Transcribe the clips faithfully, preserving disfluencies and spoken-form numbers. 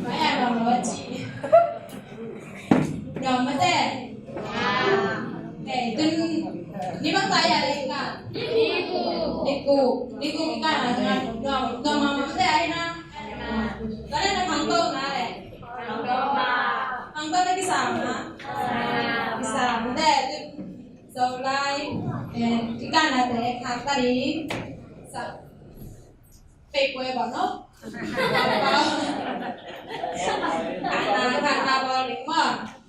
Maya nuam lo a ci. Nuam mate. Kei tun ni bang ta ya ding ka. Ni ku. Ni ku ka na nuam nuam mama mate ai na. Tana na khangto na le. Khangto na kisam na. Kisam mate tun. Zolai, eh, kikana te khak ta ding. Sa, pei kue ba no. Khana, khana ba ding ma.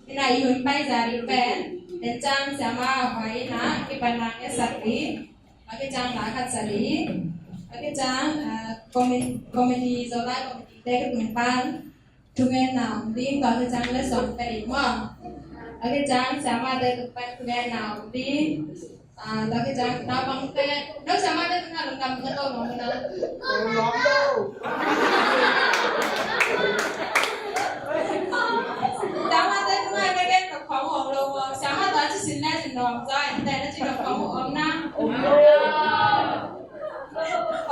Ina i hun pai za ding pen. Den cang siama hoi na, kipan na nge sak ding. Laki cang la khat sa ding. Laki cang, eh, komi-, komiti, Zolai komiti te kipan pan. Thugen na om ding, tua khit ciang lessong pia ding maw. Tua khit ciang siamate tung pan thugen na om ding. Ah, tua khit ciang naupangte, no siamate tung na lungdam na tawh mawk na. Siamate tung na na gen na khong om lo maw. Siamate a ci sin na sin na om zai, te na ci na khong om na.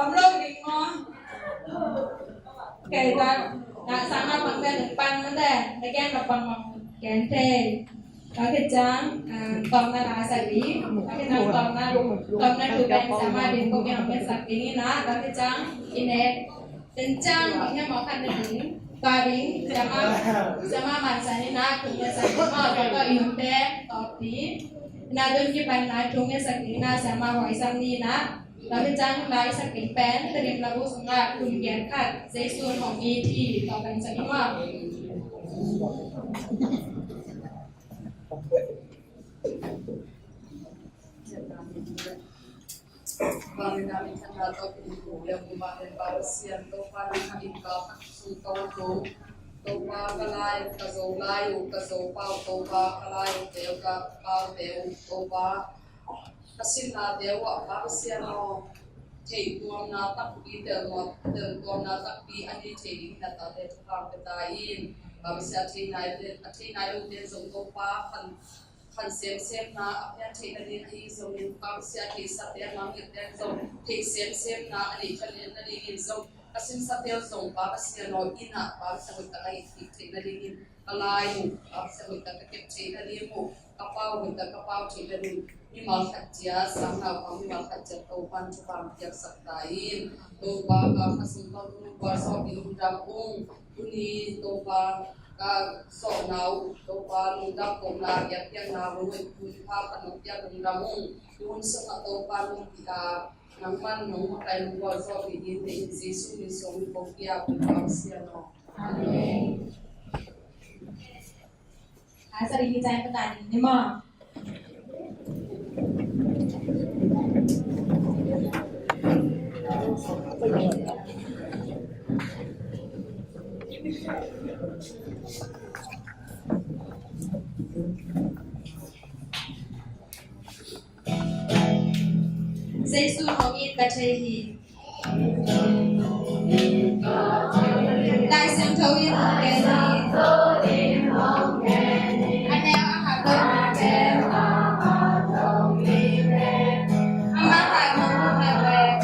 Om lo ding maw. Kei tua, na sang na pang te nung pan mate, na gen na pang pang gen thei. Tua khit ciang, ah, tawmna la sak ding, tua khit ciang tawmna, tawmna thu pen siama ding ko mi hong met sak ding ina, tua khit ciang i nek, ten ciang bang hiam mawk khat na ding, tua ding, siama, siama man sa ina, thu met sak ding, tua tua i hong te, tawp ding, na dun kipan na thu met sak ding na, siama hoi sam ni na, Tua khit ciang lai sak ding pen, Tedim labu sungah kum giat khat, Jesu hong it hi, tua pen sak ding maw. Topa, ka lai uh, ka Zo lai uh, ka Zo pau, Topa, ka lai uh, teu ka pau, teu, Topa. Ka sinna teu uh ah, Pa Pasian aw, theih tuamna takpi, tel tuamna takpi a nei thei dingin na tate thupha pia ta in. Pa Pasian, a thei nai, a thei nai lo ten zong Topa, khan, khan semsemna a pian theih nading ahi zongin, Pa Pasian, theihsate a mangngilhte zong theih semsemna a neih theih nadingin zong, a sinsate uh zong Pa Pasian aw, inn ah Pa Pasian hoihtak a it theih nadingin, ka lai uh, ka hoihtak ka kep theih nading uh, ka pau hoihtak ka pau theih nading, mimal khat ciat, sang naupang mimal khat ciat Topan thupha piaksak ta in. Topa, ka kha sung tawh lungdam, lungdam ung. Tuni Topa, ka sawhna uh Topa, lungdam kohna, biakpiakna, lungdam ung. Tuni pha ka nong piak lungdam ung. Tun sungah Topa nong pia, nangman nong makai lungdam zawh dingin, Jesu min suang in kong pia, Topa Pasian aw. Amen. Asa ding hi cai pata ding ni maw. Jesu hong it ka thei hi. Lai Siangtho in hong gen hi. A neu a hat lo mite, amah hat hong lum leh vek.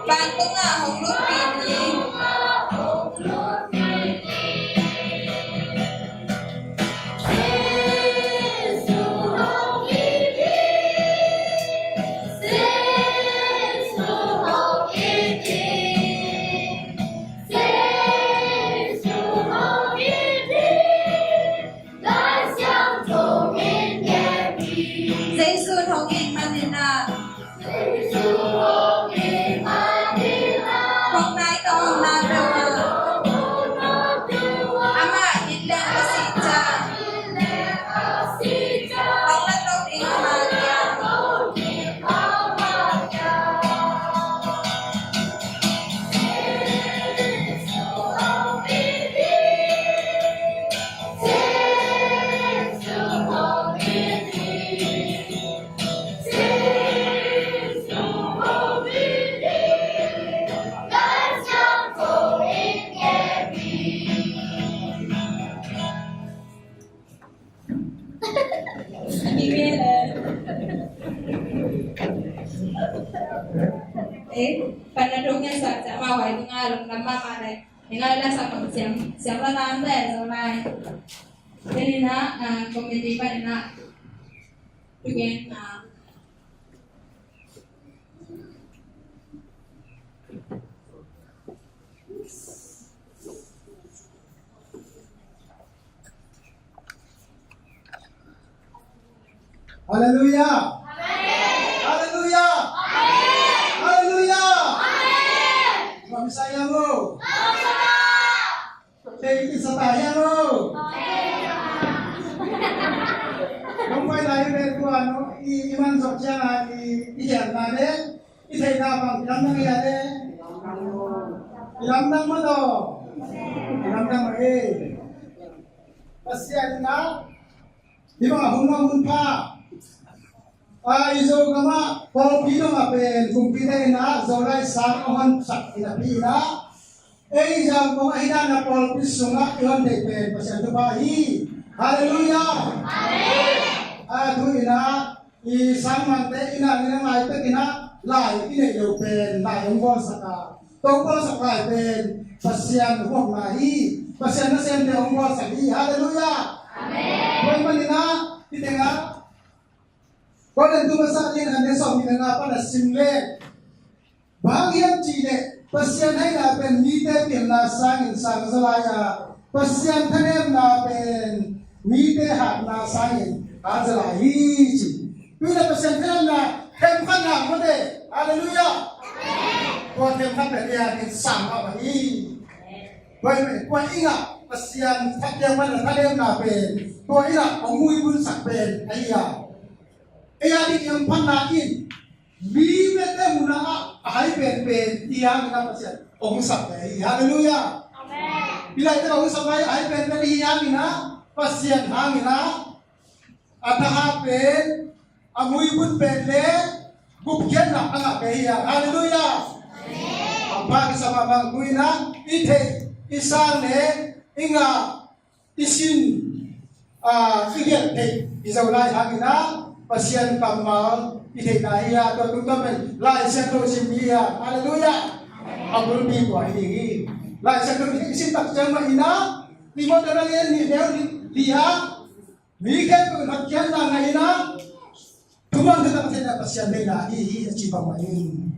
Vantung ah hong lutpih ni. Jesu hong it manin ah. Eh, pan na dong ya sa sa ma wai tu nga long lam ma ma le. Ina la sa kong siam siam la nan de so lai. Ina na kong ni pa ina. Again, uh, Haleluya. Haleluya. Haleluya. Mamisaya mo. Tei ti sa tahi mo. Mong pai lai pen tua no i i man sok ciang a i i hian na le. I theihna bang i lamdang hi a le. I lamdang mah tawh. I lamdang mah hi. Pasian in ah hih bang a hun a hun pha. A, i Zogam ah pawlpi dong a pen kumpite in ah Zolai sang a hon sak in a pi in ah. Ei zang kong a hi dan a pawlpi sungah i hon theih pen Pasian thupha hi. Halleluiah. Amen. A, tu in ah i sangmante in ah ni na ngai pek in ah lai i neih lo pen lai hong bawlsak a, tawh bawlsak lai pen Pasian huapna hi. Pasian nasemte hong bawlsak hi. Halleluiah. Amen. Tua ahih manin ah hih tengah Korin tu masa lian a neu sawm nih le nga pan a sim leh Bang hang hiam cih leh Pasian haina pen mite pilna sangin sang zaw lai a, Pasian thanemna pen mite hatna sangin hat zaw lai hi ci. Tua hi leh Pasian thanemna themkhat na mawte. Halleluiah. Tua themkhat pen ei a dingin sang mah hi. Tua hi leh tua i ngah Pasian thanemna pen tua i ngah hong muibunsak pen ahi a, ei a dingin hamphatna in mi mete muna ah a hai penpen i hangin ah Pasian hong sap ve hi. Halleluiah. Amen. Hih laite hong sap lai a hai penpen i hangin ah Pasian hangin ah a thahat pen a muibun pen le gupkhiatna a ngah ve hi. Halleluiah. Amen. A pha kisam a bang tu in ah i theih i sang le i ngah i sin, a, i gelh theih i zo lai hangin ah Pasian kammal i theihna hi a, tua tungtawn pen Lai Siangtho sim hi a. Halleluiah. A bulpi tua hi ding hi. Lai Siangtho i sim tak ciang mah in ah Timothy na lian nih neu li ah mi khempeuh in hotkhiatna ngah in ah Thuman ka tang theihna Pasian deihna ahi hi a ci bangmah in.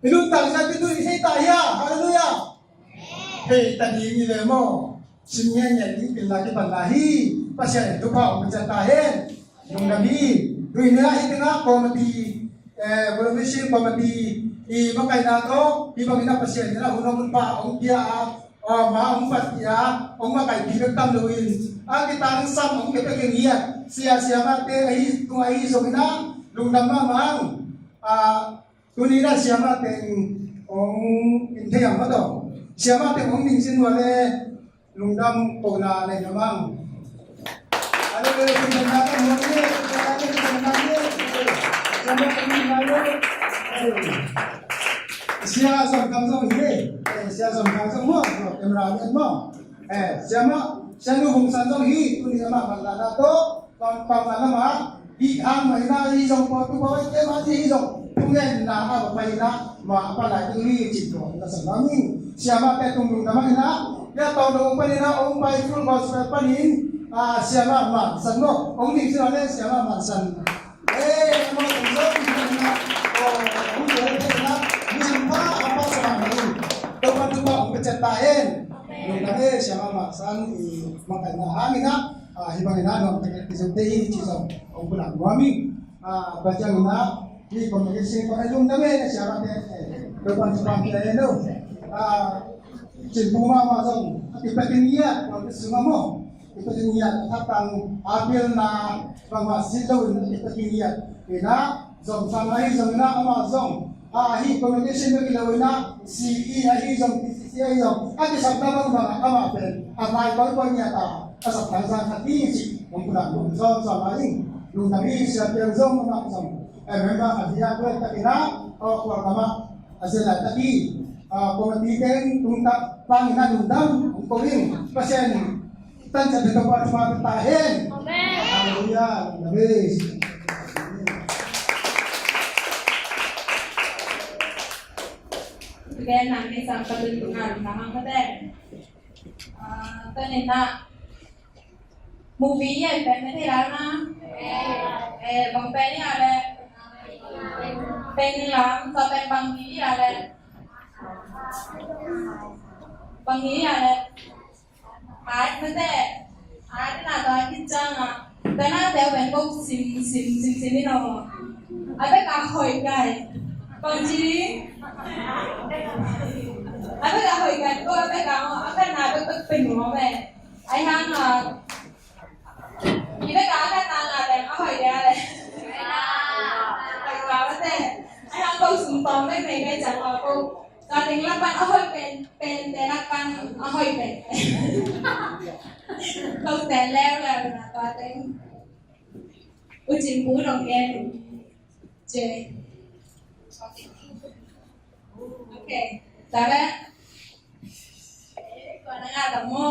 I nuntak zia pitu i thei ta hia? Halleluiah. Thei ta ding hi ve maw? Sim ngiatngiat ding pilna kipanna hi. Pasian in thupha hong pia ciat ta hen. Lungdam hi. Tuni a hih tengah committee, eh, Revolution Committee i makaihna tawh hih bangin a Pasian in a hun hong pha hong pia a, a, ma hong phat pia, hong makaihpih bek tam loin a kitangsam hong pia pia kei ngiat sia siamahte ahi tung ahi zongin ah lungdam mahmah ang. A, tuni in ah siamah teng hong in thei ang maw tawh. Siamah teng hong dingsin uh a le lungdam kohna nei mahmah ang. Sia Zon Khang zong hi. Eh, Sia Zon Khang zong maw, camera lian maw. Eh, siamah, Sia Nu Hong San zong hi, tuni amah bang lana tawh, bang, bang lana mah, hi hang mah hi na, hi zong pawh tu pawh, eh, mah hi zong, thungenna a va pai na, mah a pa lai tu hi, cih tuah, ka sa lam hi. Siamahte tung lungdam hi na, ya tawh dong panin a, ong pai Full Gospel panin, a, siamah mah san maw, ong ding sin a le, siamah mah san. Eh, amau tung zong, oh, ong pai na, mi sin pa, a pa sa mah hi. Topa'n thupha ong pia ciat ta hen. Lungdam e, siamah mah san i makaihna hangin ah, a, hih bangin ah nuam takin i zong te hi ci zong hong pulak nuam hi. A, tua ciangin ah hih convocation kong ai lungdam e, siamahte, eh, Topa'n thupha pia hen lo. A, Cin Pu mahmah zong a kipatin ngiat, kong kisung a maw. Kipatin ngiat, a tang a pilna bangmah sit loin a kipatin ngiat. Ina zong sang ahi zongin ah amah zong a, hih communication bek hi loin ah C E ahi zong, P C C ahi zong a kisapna bangbang ah amah pen a nai kawikawi ngiat a, a sap thangzang khat hi cih hong pulak nuam zawmzawm a ing. Lungdam hi. Sia Piang zong amah zong a member khat hi a, kuai takin ah a khual lamah a zia laitak hi. A, committee teng tungtak tangin ah lungdam hong ko ing. Pasian tanciamte Topa thupha pia ta hen. Amen. Halleluiah. Amen. Pen nang ni sang ka tun tu nang nang ang ka te. Ah, pen ni na. Movie ya pen ni la na. Eh, bang pen ya le. Pen lam, sa pen bang ni ya le. Bang ni ya le. Ai, mate. Ai, na ta ki chang a. Ta na te ben ko sim, sim, sim, sim ni no. A bek a hoih gai. Kong ci. A bek a hoih gai. Ko a bek a, a bek na bek bek pen mo me. Ai hang a. I bek a, a bek na na te a hoih gai le. Ai ka mate. Ai hang ko sum tong me me me chang a ko. Tua teng lak pan a hoih pen, pen, pen lak pan a hoih pen. Lo pen leuleu na tua teng. U Cin Pu dong en. J. Ok. Tua le. Tua na nga ta mo.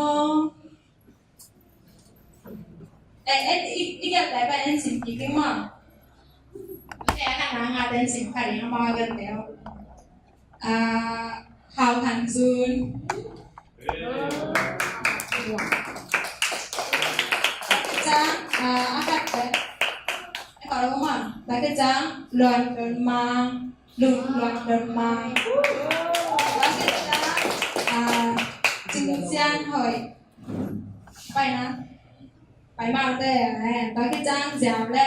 Eh, eh, i, i gelh teh pen en sim kik ding maw. Eh, a khat na nga en sim kha ding a maw a gelh teh. Ah, Hau Khan Zun. Cang, ah, a khat teh. Eh, khat lo maw. Tua khat cang, Luan Don Mang. Luan, Luan Don Mang. Tua khat cang, ah, Cing Sian Hoih. Pai na. Pai mah te, eh, tua khat cang ziau le.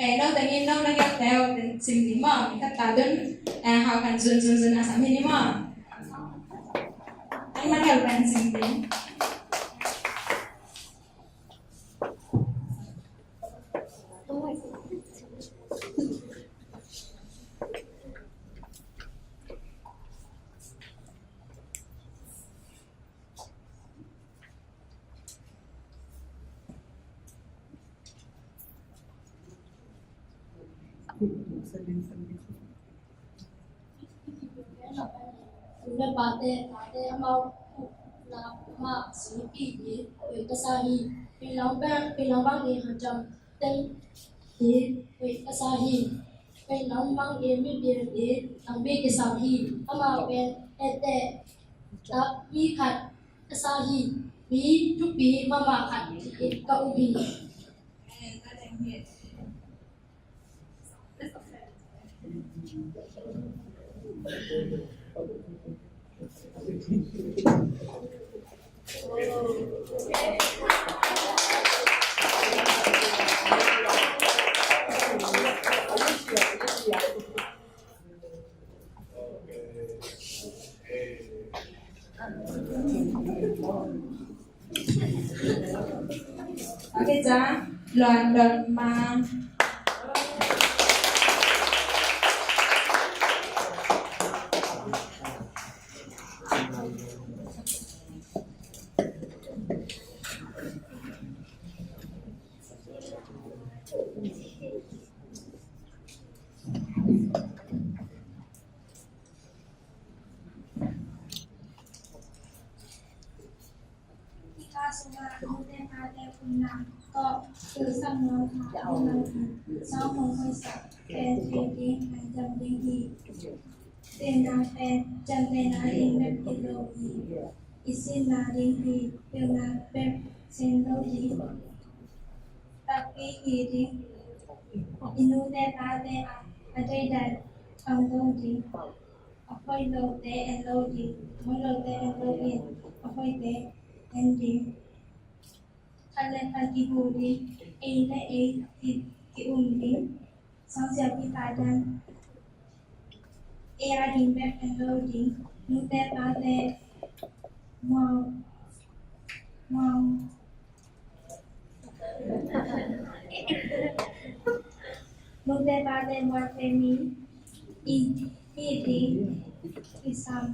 Kei no teng in no na gelh teh, teng sim ding maw, mi khat ta dun, eh, Hau Khan Zun Zun Zun a sam hi ni maw. Ang na gelh pen sim ding. Ute pate, pate amau na ma sinipi hi, ui kasa hi, pi lau bang, pi lau bang hi hajam teng hi, ui kasa hi, pi lau bang hi mi biang hi, tang bi kasa hi, amau pen ete tak mi khat kasa hi, mi thupi mama khat hi ka um hi. Ok, ca Luan Don Mang. Hika sungah nute pate phunna tawh thilsak nuam kha hi manin, sawng hong hoihsak pen thei ding, hanciam ding hi. Pilna pen ciamtehna ding bek hi lo hi. I sitna ding hi, pilna bek sem lo hi. Takpi hi ding. I nute pate a, a deihdan khangto ding. A hoih lote en lo ding, a hoih lote en lo in, a hoihte en ding. Khat le khat kihu ding, ei le ei ki, ki-um ding. Sangsia pi khat dan, ei a ding bek en lo ding. Nute pate muang, muang. Nute pate muate mi i, i ding i sam.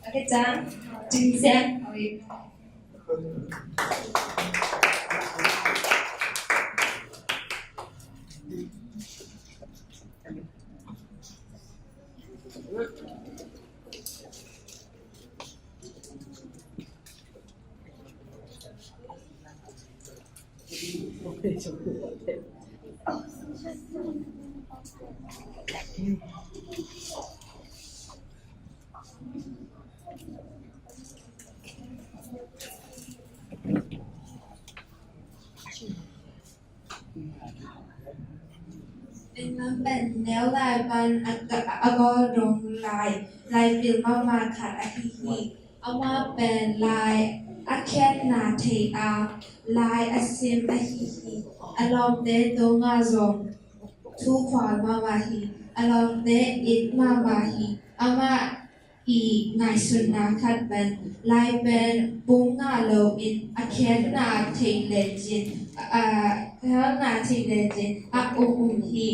Ok, chang. Chính xác. Ôi. Pen pen neu lai pan a, a, a gawl dong lai, lai pil mahmah khat ahi hi. Amah pen lai a khiatna thei a, lai a sim ahi hi. A lawmte tungah zong thu khual mahmah hi. A lawmte it mahmah hi. Amah i ngaihsutna khat pen lai pen pung ngah loin a khiatna thei lecin, a, a khiatna thei lecin a um um hi.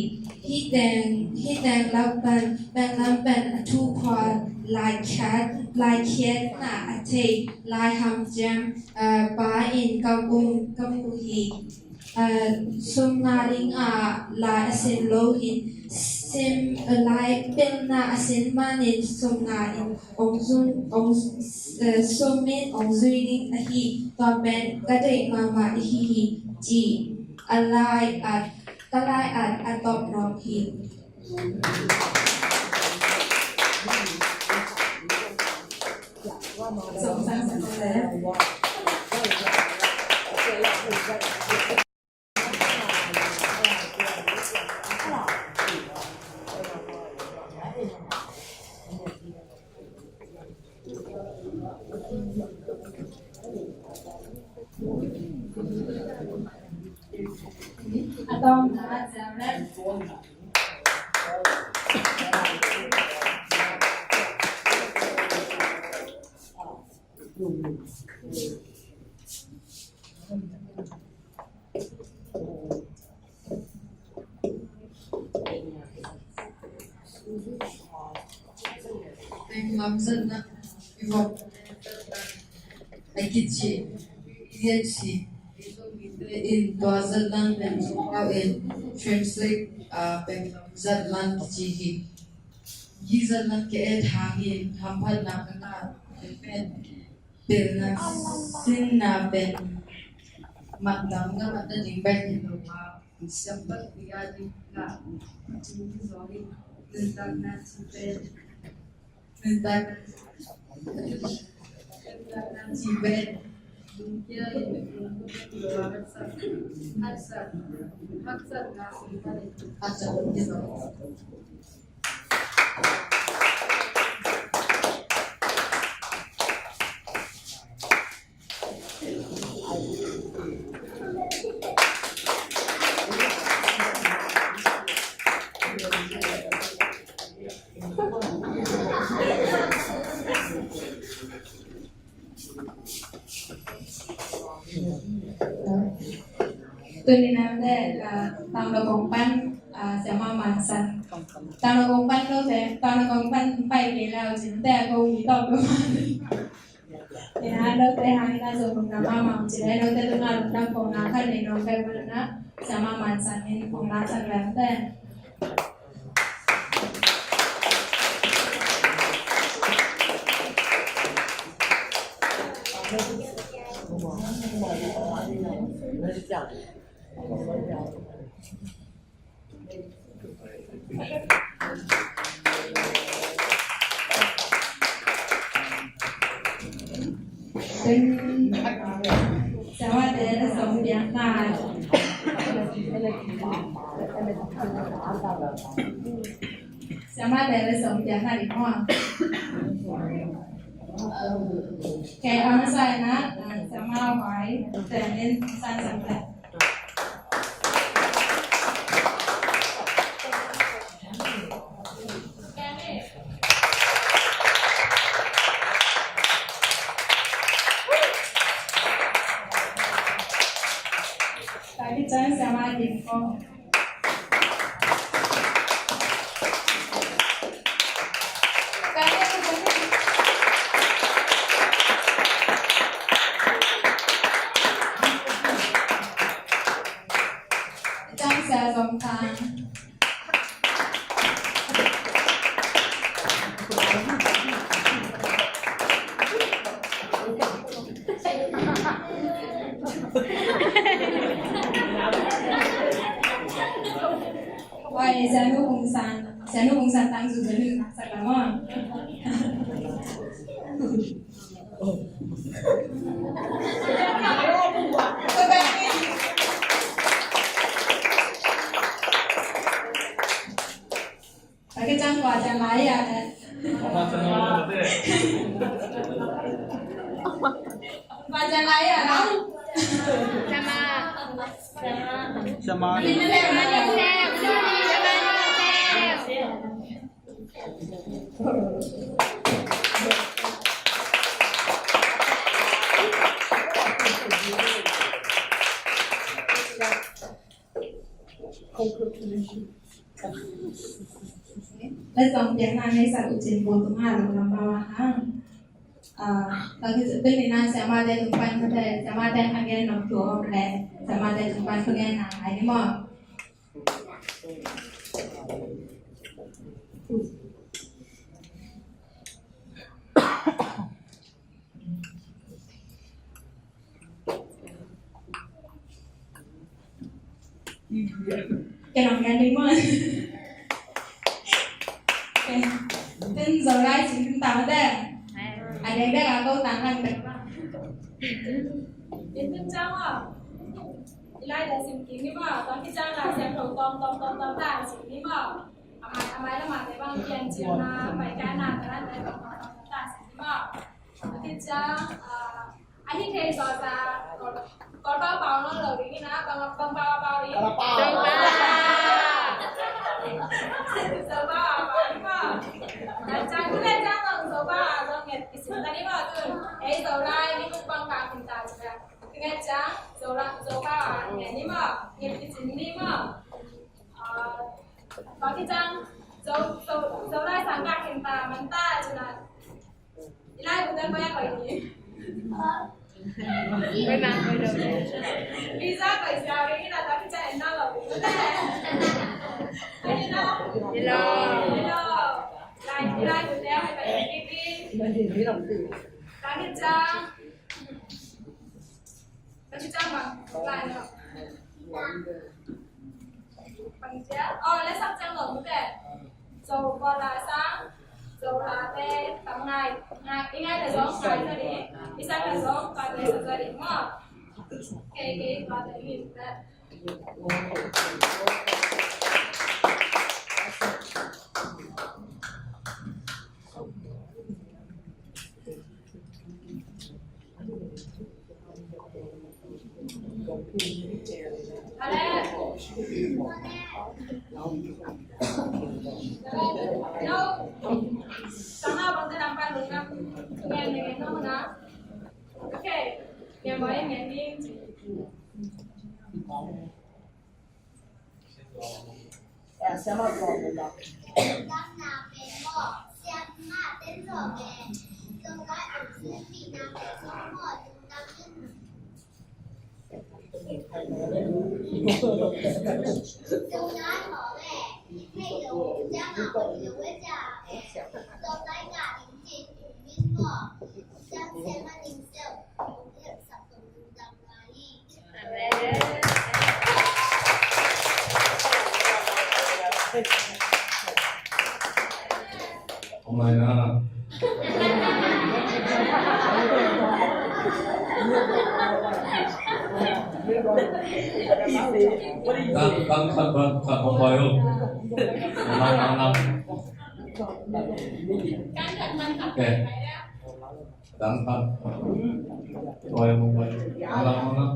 Hih teng, hih teng lam pen, pen lam pen a thu khual lai khiat, lai khiatna a thei, lai hamciam, a, pa in ka um, ka mu hi. A, sum ngah ding a lai a sin lo hi. Sim, a, lai pilna a sin manin sum ngah in ong zun, ong, a, sum in ong zui ding ahi. Tua pen ka deih mahmah ahi hi, ci. A lai at, ka lai at a tawp nawk hi. Teng lam zatna i vok a kici i lian si in tua zatna pen sukau in translate, ah, pen lam zatna kici hi. Hih zatna ka et hangin hamphatna ka ngah pen pilna sinna pen matdang ka matna ding bek hi lo a, siampat pi a ding ka tung zaw hi. Nuntakna ci pen, nuntakna, nuntakna ci pen lungkia in lungkia in haksat, haksat, haksatna ci pen haksat hi lo. Tuni nate, ah, tangdo kong pan, ah, Siama Mansan. Tangdo kong pan lo te, tangdo kong pan pai ke lau cin te kong mi tawk lo. Ina lo te hang ina zo kong na mama cin lo te tu na lo na kong na kan ne nong kai mana Siama Mansan in kong na san lam te. Siamate la sawm piakna. Siamate la sawm piakna ding maw? Kei a masa ina, siama Huai, tenin san san te. Taki chan sama dim ko. Chan sa zong tang. Sianu Kung San, Sianu Kung San tang zu zu nun sa la mo. Bagi cang kua cang lai ya. Kua cang lai ya. Sama. Sama. Congratulations. Let's don't get my mess up with him, but tomorrow, number one, huh? Ah, lagi sebenarnya sama ada tumpan pada, sama ada agen waktu om le, sama ada tumpan pengen na, ini mo. Cái lòng gan đi mà. Tin Zolai chính tao đây. Ada ada aku tangan. Tin Zolai. Ilai da sim kik ni maw, tawm khit ciang la siangtho tawm tawm tawm tawm ta sim ni maw. A mai a mai lam a te bang pian cin na, mai kai na, ka lan te tawm tawm tawm tawm ta sim ni maw. Tawm khit ciang, ah, a hi thei zaw za, Kawlpau pau nawn lo ding in a, bang bang pau a pau ding. Kawlpau. Zopau a pau ni maw. Ciang tu le ciang tawm Zopau a zong nget kisin ta ni maw tun. Ei Zolai ni mukbang ka kin ta ci a. Nget ciang, Zo la, Zo ka, nget ni maw, nget kisin ni maw. Ah, bang ki ciang, Zo, Zo, Zolai sang ka kin ta, man ta, ci na. Ilai bu tan ko ya ko ni. Visa ko sia ri na ta ki ciang en na lo. Ni na. Hello. Hello. Lai, ilai bu tan ko ni. Ta ki ciang. Bang ci ciang bang, lai no. Bang ci ciang, oh, lai sak ciang lo mu te. Zo ko la sang, Zo la te, tam ngai, ngai, i ngai te zong, ngai te di, i sak te zong, ka te sa te di mo. Ke, ke, ka te di te. Amen. Amen. Tang, tang, tang, tang, tang, tang, tang. Tang, tang, tang. Okay. Tang, tang. Oi, oi, oi. Alam, alam.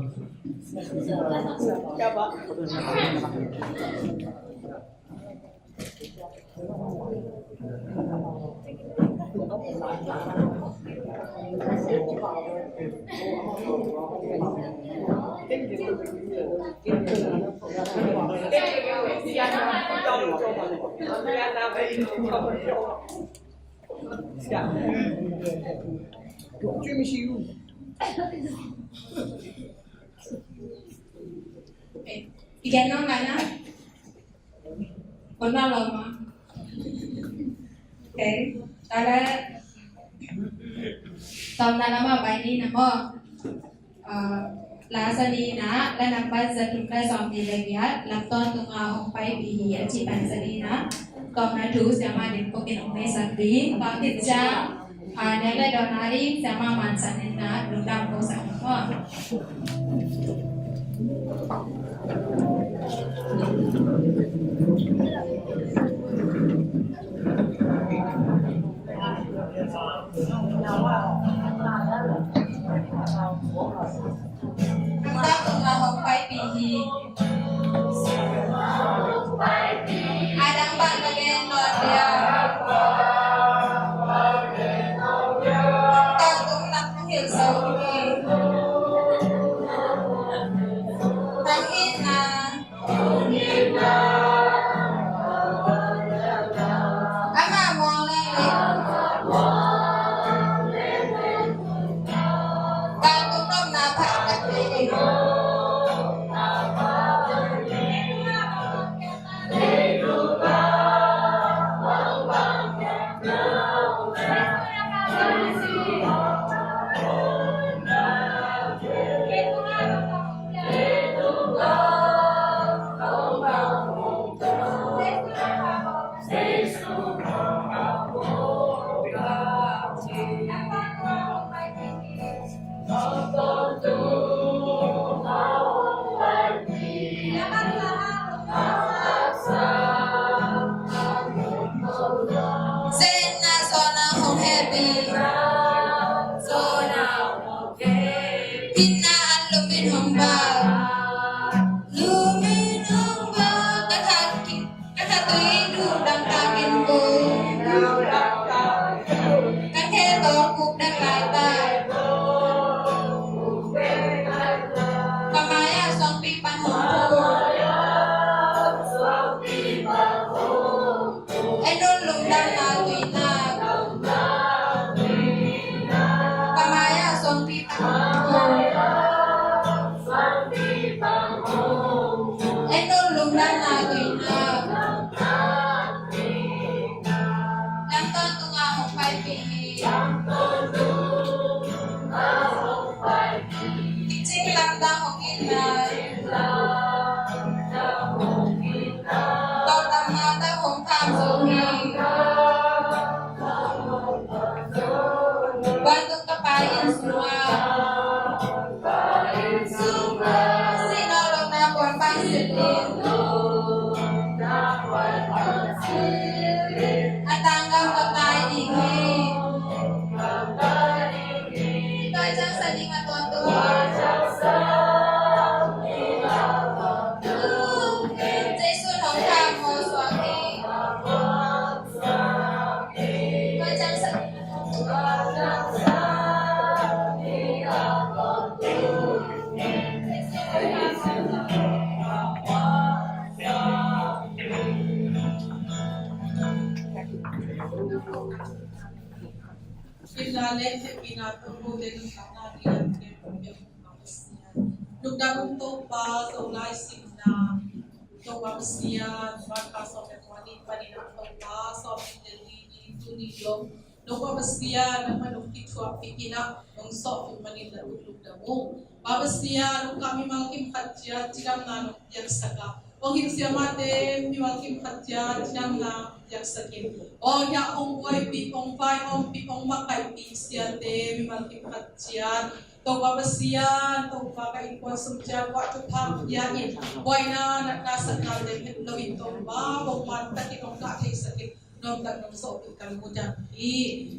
Okay. Ikan nong lai na. Kon na lo ma. Okay. Ta le. Tawm na la ma bai ni na mo. Ah, La za li in ah, la nambat za thum le sawmnih le giat, lam tawntung a hong paipih hi a cih pan za li in ah, tawpna thu siamah Dim Kok in hong neisak ding. Tua khit ciang, a, nek le dawn a ding siamah Man San in ah lungdam kosak ding maw. Lamdang tungah hong paipih hi. A dang bang ka gen nawn dia. Lamdang tung nak hong hilh zo hi. Hong itna. Ama muang leng leng. Ka tung nopna phat ka thei. Zenna zona hong hepi. Zona hong hepi. Hinna an lumin hong bal. Lumin hong bal. Ka khat ki Ka khat tui duh dang takin kum. Ka khe tawh kuk dang lai tai. Ka mai-ah suangpi pan hong phun. En un lungdamna tuinak. Ka mai-ah suangpi pan hong phun. En un lungdamna tuinak. Lamdang tungah hong paipih hi. Kicing lamdang hong itna. Tawldamna tawh hong kham zo hi. Vantung ka Pa inn sungah. Sihna lawhna puan pan silh in. A tanggam ka kai ding hi. Tua ciang sa ding a tawntung. Jesuh in hong thahat suak hi. Tua ciang sa ding a tawntung. Illa le hehpihna tawh kote nuntakna ding a kem kem Pasian. Lungdam ung Topa, Zolai simna Topa Pasian, Marka sawm le kua ni panin ah Topa sawm ni le li ni tuni zong Topa Pasian, nangmah nong kithuahpih in ah nong sawhpih manin na lungdam ung. Pa Pasian, nong kah mimal kim khat ciat cidamna nong piaksak a, hong hilh siamahte mimal kim khat ciat cidamna piaksak in. Aw hiah hong buaipih, hong vaihawmpih, hong makaihpih siate mimal kim khat ciat Topa Pasian, Topa ka innkuan sung ciat buah thupha pia in, buaina natna satnate phet lo in Topa bawngman takin hong kah theisak in. Nuamtak nong sawhpih ka lungdam hi.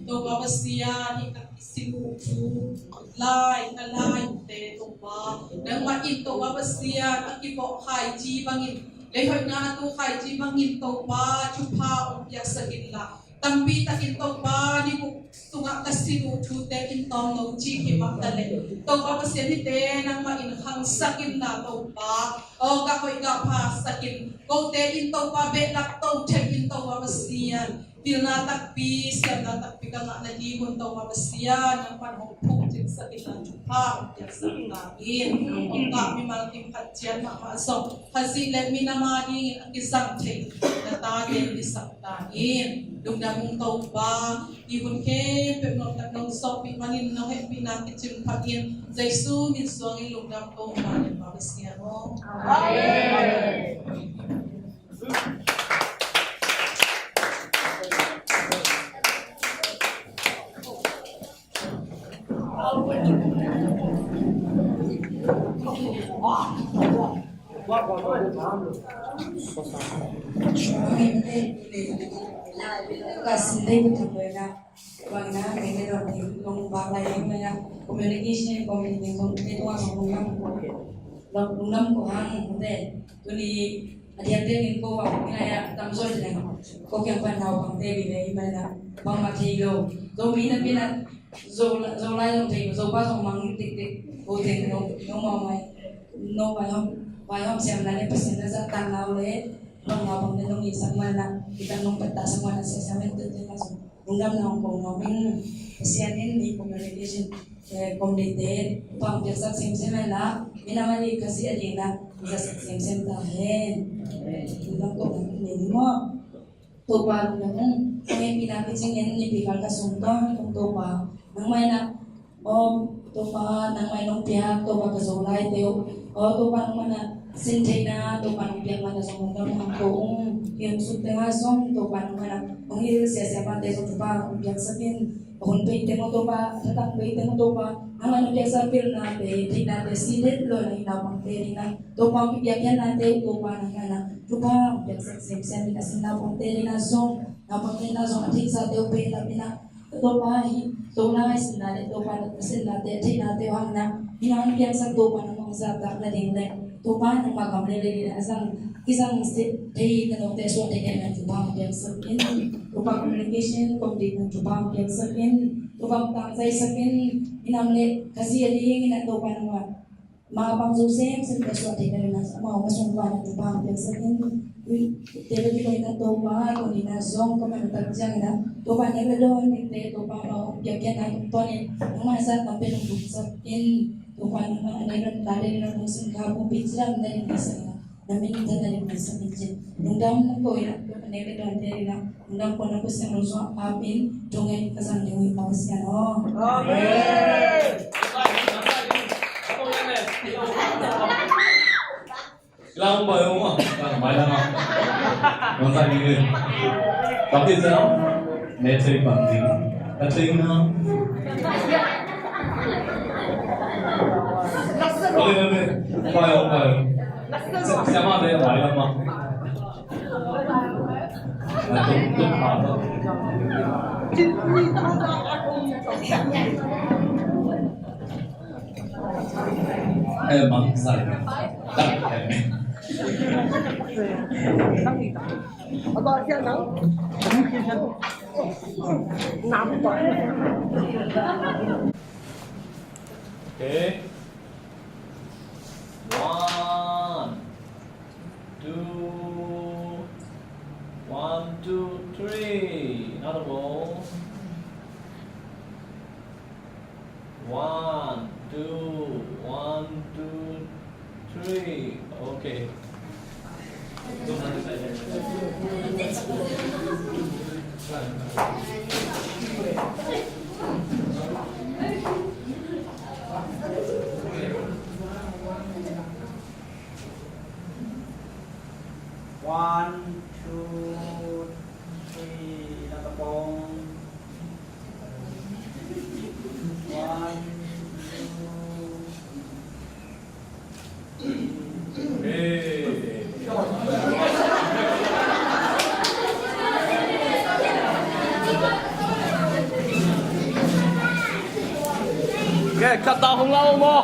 Topa Pasian, hih ka kisin uh thu lai, ka laite Topa, nangmah in Topa Pasian a kivawh khaiji bangin, leihoihna a tu khaiji bangin Topa thupha hong piaksak inla, tampi takin Topa ni buk sungah ka sin uh thute in tawm no ci hi mah ta leh, Topa Pasian, hihte nangmah in khangsak inla Topa, aw gah hoih gah pha sak in, kote in Topa behlap to thei in Topa Pasian. Pasian, pilna takpi, siamna takpi ka ngah nading hun Topa Pasian, nang pan hong phuk cingsak in, nang thupha hong piaksak ta in. Hong kah mimal kim khat ciat mahmah zong Khazih le minam adingin a kizang thei na tate hisak ta in. Lungdam ung Topa, hih hun khempeuh nong, nong sawpih manin nong hehpihna kicing phatin Jesu min suangin lungdam Topa le Pa Pasian aw. Amen. Communication committee tungah lungdam ko hang. Tuni a diakdiakin ko va, ngai a tamzaw in ko kiang pan naupangte vive i manin bangmah thei lo. Zomi na pi na Zo, Zolai zong thei, Zopa zong mang dikdik ko thei, no, no mau mai, no vaihawm, vaihawm siamna le Pasian na zahtakna uh le bang naupangte nong itsak manin i tang nong pattahsak manin sia sia men tete na zong lungdamna hong ko nuam ing. Pasian in hih communication, eh, committee te thupha hong piaksak semsem hen la, minam ading Khazih ading na hong zatsak semsem ta hen. Lungdam ko nuam ing ni maw. Topa lungdam ung. Hong hehpihna kicing in Nipi kal ka sung tawntung Topa nangmah in ah, aw Topa nangmah in hong piak Topa ka Zolaite uh, aw Topa nangmah in ah sin theihna Topa nong piak mah na zong lungdam hong ko ung. Hih hong suk teng ah zong Topa nangmah in ah hong hilh siasia mate zong Topa hong piaksak in. A hun pei teng uh Topa, a thatang pei teng uh Topa, nangmah in hong piaksak pilnate, theihnate, si det lo na hih naupangte ding na Topa hong kipiak khiatnate uh Topa nangmah in ah thupha hong piaksak semsem in, a sin naupangte ding na zong, naupangte na zong a theihsate uh pehtap in ah Topa hih Zolai sinna le Topa a sinnate, a theihnate uh hang in ah hih na hong piaksak Topa nangmah hong zahtak nading le Topa nangmah gam le lei in a zang, kizang thei na note suah thei na thupha hong piaksak in. Topa communication committee na thupha hong piaksak in. Topa hong tangzaisak in. Minam le Khazih a ding in ah Topa nangmah mah bang zo semsem ka suah theihna ding na amau ka sung pan na thupha hong piaksak in. Ui, te bek hi lo in ah Topa, tuni na zong ka man tak ciang in ah Topa nek le dawn dingte Topa amau hong piak khiatna tungtawn in nangmah zat tam pen hong thuksak in. Topa nangmah a nek le dawn ta ding in ah hong singkha pumpi cidam na ding na sak in ah na min than na ding na sak in cin. Lungdam ko in ah Topa nek le dawn te ding in ah Lungdam ko na Pasian lo zong a pin thungen ka zang ding uh hi Pasian aw. Amen. Lam bai ong ah, lam bai lam ah. Nong sa ni. Tapi sa, ne ceri panting. Ceri na. Amen, amen. Bai ong, bai ong. Siapa ada yang bai lam ah? Okay. One, two, one, two, three. Another ball. One, two, one, two, three. Okay. One, two, three. Nakapong. One, two, three. Hey. Okay, cut down hong lau mo.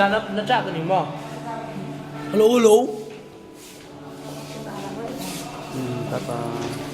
Sia, na, na cak ka ning maw? Hello, hello. Hmm, ta ta.